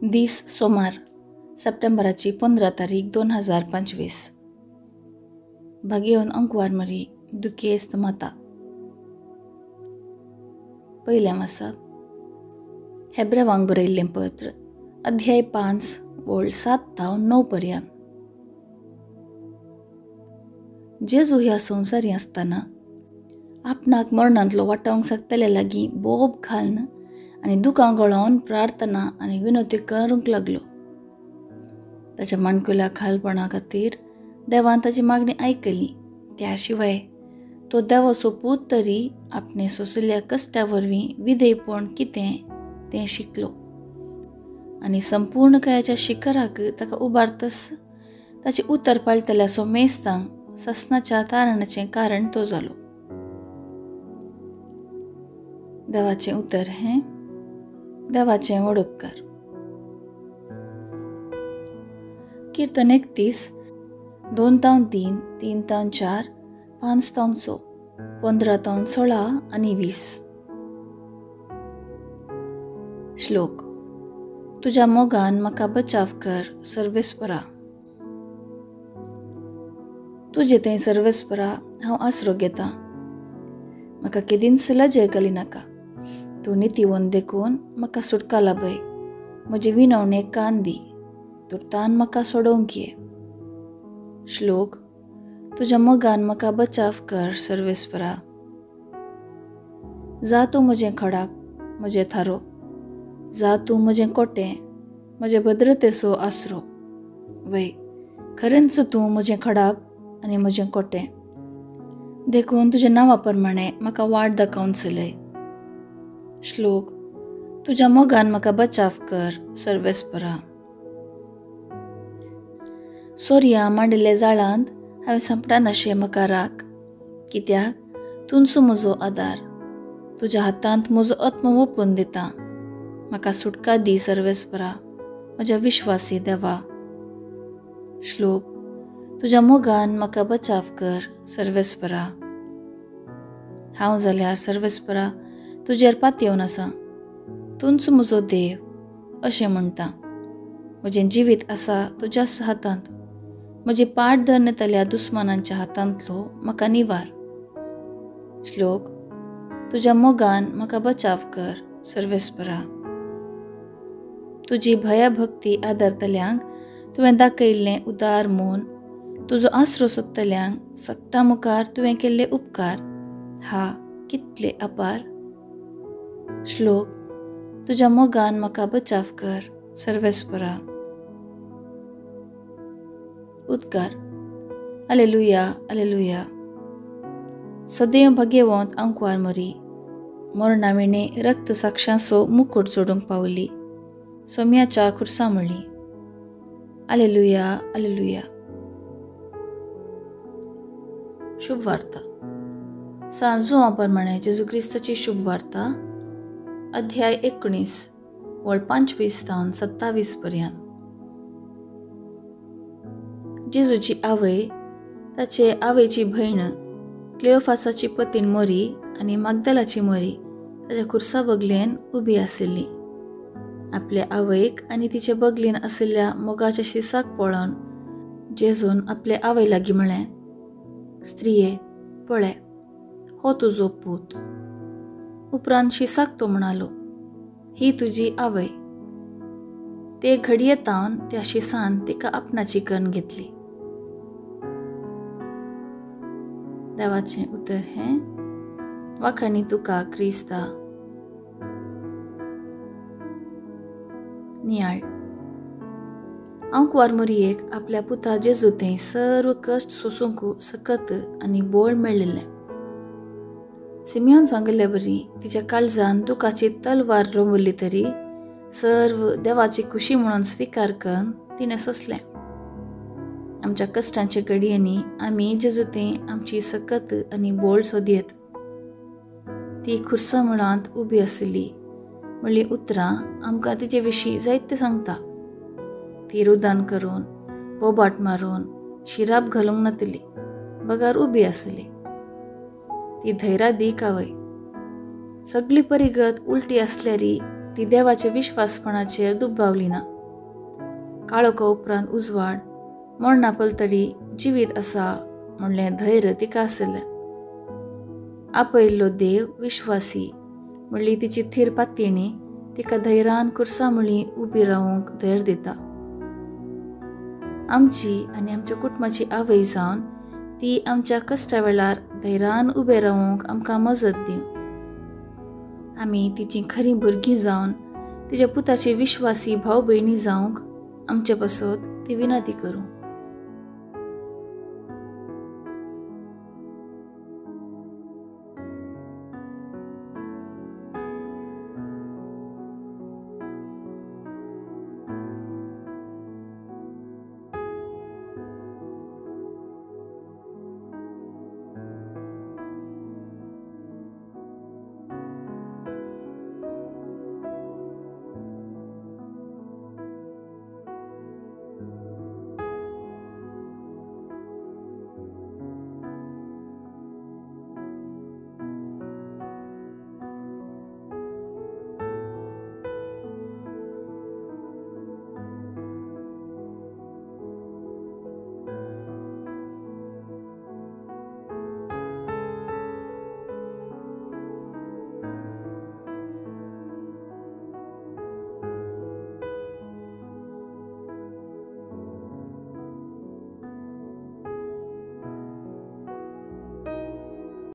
दीस सोमार सप्टेंबराची 15 तारीख 2025. भागेवन अंकवार मरी दुखेस्त माता. पयलें वाचप हेब्रेवांक बरयल्लें पत्र अध्याय 5 ओळ 7 तावन 9 पर्यंत. जेजू ह्या संवसारी आसतना आपणाक मरणांतलो वाटावंक शकतल्या लागीं बोब घालून आनी दुकां गळोवन प्रार्थना आनी विनोती करूंक लागलो. ताच्या माणकुल्या खालपणा खातीर देवान ताची मागणी आयकली. त्या शिवाय तो देवाचो पूत तरी आपणे सोंशिल्ल्या कश्टा वरवीं विधेयपण कितें तें शिकलो आनी संपूर्ण कायाच्या शिखराक ताका उबारतस ताचें उतर पाळटल्या सोमेस्तांक ससनाच्या तारणाचें कारण तो जालो. देवाचें उतर हें देवाचें व्हड उपकार. कीर्तन 31 2 तावन 3, 3 तावन 4, 5 तावन 6, 15 तावन 16 आनी 20. श्लोक. तुज्या मोगान म्हाका बचाव कर सर्वेस्परा. तुजे थंय सर्वेस्परा हांव आसरो घेतां. म्हाका केदींच लजय घालिनाका. तूं नितीवंत देखून म्हाका सुटका लाभय. म्हजे विनवणेक कान दी. तुर्तान म्हाका सोडोवंक ये. श्लोक. तुज्या मोगान म्हाका बचाव कर सर्वेस्परा. जा तूं म्हजें खडाप, म्हजें थारो. जा तूं म्हजें कोटें, म्हजे भद्रतेचो आसरो. वय खरेंच तूं म्हजें खडाप आनी म्हजें कोटें. देखून तुज्या नांवा प्रमाणें म्हाका वाट दाखोवन चलय. श्लोक. तुज्या मोगान म्हाका बचाव कर सर्वेस्परा. सोर्या मांडिल्ल्या जाळांत हांवें सांपडनाशें म्हाका राख. कित्याक तूंच म्हजो आदार. तुज्या हातांत म्हजो आत्मो ओंपून दिता. म्हाका सुटका दी सर्वेस्परा, म्हज्या विश्वासी देवा. श्लोक. तुज्या मोगान म्हाका बचाव कर सर्वेस्परा. हांव जाल्यार सर्वेस्परा तुजेर पातयेवन आसा. तूंच म्हजो देव अशें म्हणटा. म्हजें जिवीत आसा तुज्याच हातांत. म्हजी पाट धरून येतल्या दुस्मानांच्या हातांतलो म्हाका निवार. श्लोक. तुज्या मोगान म्हाका बचाव कर सर्वेस्परा. तुजी भयभक्ती आदरतल्यांक तुवें दाखयल्लें उदार मन, तुजो आसरो सोदतल्यांक सक्ता मुखार तुवें केल्ले उपकार हा कितले अपार. श्लोक. तुज्या मोगान म्हाका बचाव कर सर्वेस्परा. उद्गार. Alleluia alleluia. सदैव भाग्यवंत अंकवार मरी मरणा विणे रक्त साक्षांचो मुकुट जोडूंक पावली. सोम्याच्या खुर्सा म्हणली. Alleluia alleluia. शुभ वार्ता. सांजो प्रमाणे जेजू क्रिस्ताची शुभ वार्ता अध्याय 19 वळ 25 तावन 27 पर्यंत. जेजूची आवय, ताचे आवयची भयण क्लेओफासाची पतीण मोरी आनी मागदलाची मोरी ताच्या खुर्सा बगलेन उबी आशिल्ली. आपल्या आवयक आनी तिचे बगलेन आशिल्ल्या मोगाच्या शिसाक पळोवन जेजून आपले आवय लागीं म्हळें, स्त्रिये पळय, हो तुजो पूत. उपरांत शिसाक तो म्हणालो, ही तुजी आवय. ते घडये तावन त्या शिसान तिका आपणाची करून घेतली. देवाचें उतर हें वाखाणी तुका क्रिस्ता. नियाळ. आंकवार मोरयेक आपल्या पुता जेजू थंय सर्व कश्ट सोसूंक सकत आनी बोळ मेळिल्लें. सिमियोन सांगिल्ले बरी तिच्या काळजान दुखाची तलवार रोंबली तरी सर्व देवाची खुशी म्हणून स्विकार करून तिणें सोंसलें. आमच्या कश्टांच्या घडयांनी आमी जेजू थंय आमची सकत आनी बोळ सोदयत. ती खुर्सा मुळांत उबी आशिल्ली म्हणली उतरां आमकां तिचे विशीं जायते सांगता. ती रुदान करून बोबाट मारून शिराप घालूंक नातिल्ली, बगार उबी आशिल्ली. ती धैर्यादीक आवय. सगळी परिगत उलटी आसल्यारी ती देवाच्या विश्वासपणाचेर दुबावली ना. काळोखा उपरांत उजवाड, मरणा पलतडी जिवीत आसा म्हणलें धैर्य तिका आशिल्लें. आपयल्लो देव विश्वासी म्हणली तिची थीर पातयेणी तिका धैर्यान कुर्सा मुळी उबी रावंक धैर्य दिता. आमची आनी आमच्या कुटुंबाची आवय जावन ती आमच्या कश्टा वेळार धैर्यान उबे रावंक आमकां मजत दिवं. आमी तिची खरी भुरगीं जावन तिच्या पुताची विश्वासी भाव भयणी जावंक आमचे पासत ती विनंती करूं.